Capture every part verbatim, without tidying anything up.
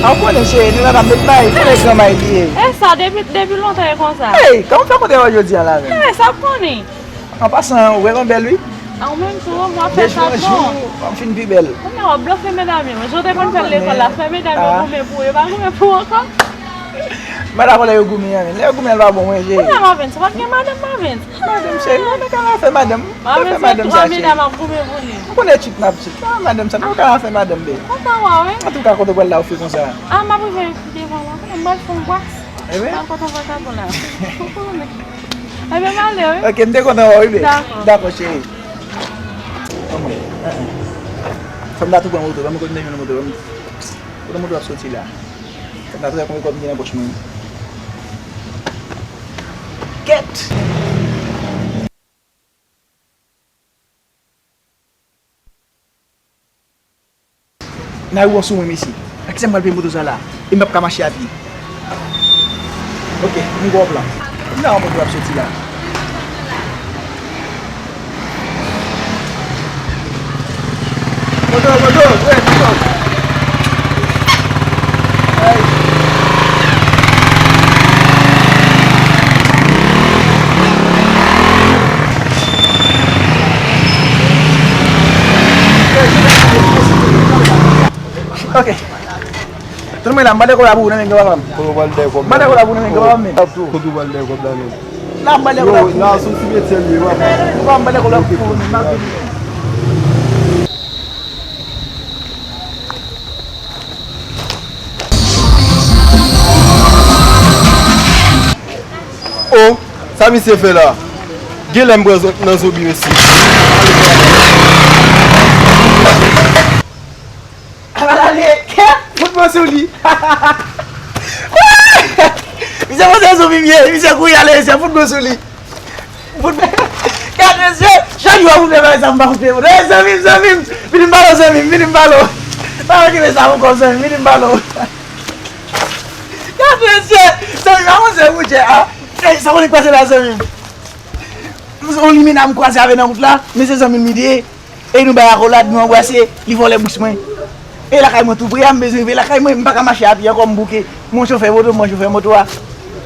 Ou konnen cheri, nou nan met may, konnen gran may li ye. E sa, depi, depi lontan e konsa. Hey, kòman w fè kontre yo jodi a la menm? E sa, w konnen. An pasan, ou vrèman bèl wi. A, ou menm tou, w ap fè sa tou. De jou an jou, w ap fin pi bèl. Kounye a w ap blofe medam yo. Jan w te konn fè l lekòl la, fè medam yo goumen pou ou, yo pa goumen pou ou ankò. M pa dakò lè yo goumen an menm. Lè yo goumen an pa bon mwen, cheri. Kounye a Marvens, ou pa t gen madanm Marvens? Madanm cheri, nou pa ka fè madanm. Marvens, se twa medam ap goumen pou li. M konnen tchit n ap tchit. Ah, madanm sa, nou pa ka fè madanm be. Antouka, kote w pral la ou fè konsa? Ah, m ap rive devan la. M pral fè yon bwaks. Ebyen? M pral pote yon vakabon la. Ebyen, m ale wi. Ok, m te kontan wè w wi be. Dakò. Dakò, cheri. Kòman? Fè m ta tou pran moto, ban m kote m te jwenn moto, ban m. Kote moto ap soti la? Fè m ta tou wè konbyen kòb m gen nan pòch mwen. Kèt! Nan ri an sou mwen, mesye. Ak sa m pral peye moto sa la. E m p ap ka mache a pye. Ok, m gen yon plan. M nan yon moto ap soti la. Moto, moto, moto. Ay. Ok. Tann mwen la, m ba lè kòb la pou ou nan men granpapa m. Kote w pral dèyè kòb la? M ba lè kòb la pou ou nan men granpapa m menm. Kote w pral dèyè kòb la menm? La, m ba lè kòb la pou ou nan men granpapa m. Yo, nan sou ti metye l ye, papa. Papa, m ba lè kòb la pou ou nan men granpapa m. Oh, sa misye fè la? Genlè m pran zòt nan zonbi, mesye. Ala ale, kè, fout mwen sou li. Misye panse zonbi m ye, misye kouri ale, misye fout mwen sou li. Fout mwen. Gad mesye, chak jou ap fout mwen bagay sa, m pa fout mwen. Zanmi m, zanmi m, vini m pale w, zanmi m, vini m pale w. Pa okipe sa ankò, zanmi m, vini m pale w. Gad mesye, zanmi m, avanse wout a. Ey, sa konnen k pase la, zanmi m. Yon limena m kwaze avè nan wout la, men se zanmi m li te ye. E nou bay akolad, nou anbrase, li vòlè bous mwen. E lakay mwen tou pre a, m bezwen rive lakay mwen, m pa ka mache a pye ankò, m bouke. Mwen chofè moto, mwen chofè moto a.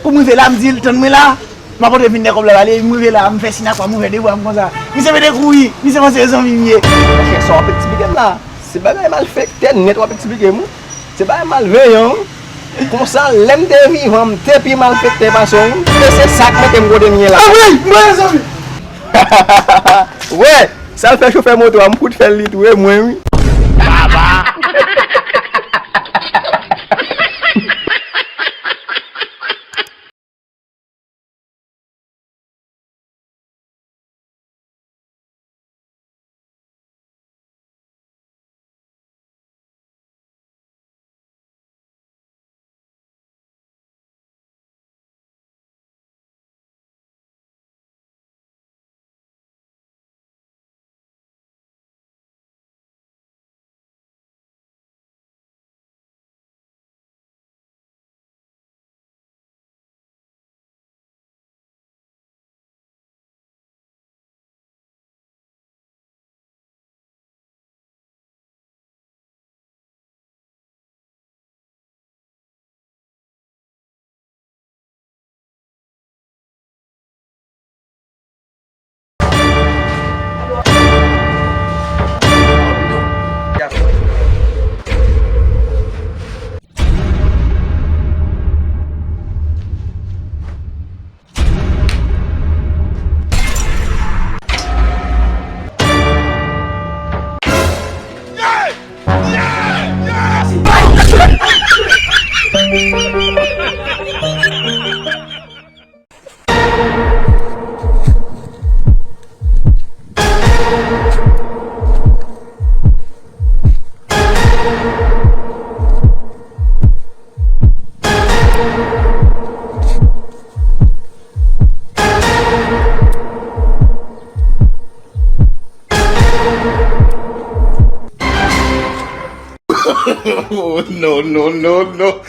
Pou m rive la, m di l, tann mwen la, m ap antre vin dèyè kòb la ba li, m rive la, m fè siy nan kwa, m ouvè de bra m konsa. Misye mete kouri, misye panse se zanmi m ye. Monchè, sa w ap eksplike m la? Se bagay malfektè nèt w ap eksplike m, wi. Se bagay malveyan, wi. Konsa, lè m te vivan, m te pi malfektè pase w, wi. E se sa k mete m kote m ye la. Ah wi, mwen zanmi. Wè, sa l fè chofè moto a, m fout fè l li tou, e mwen, wi. Baba. Oh, no, no, no, no.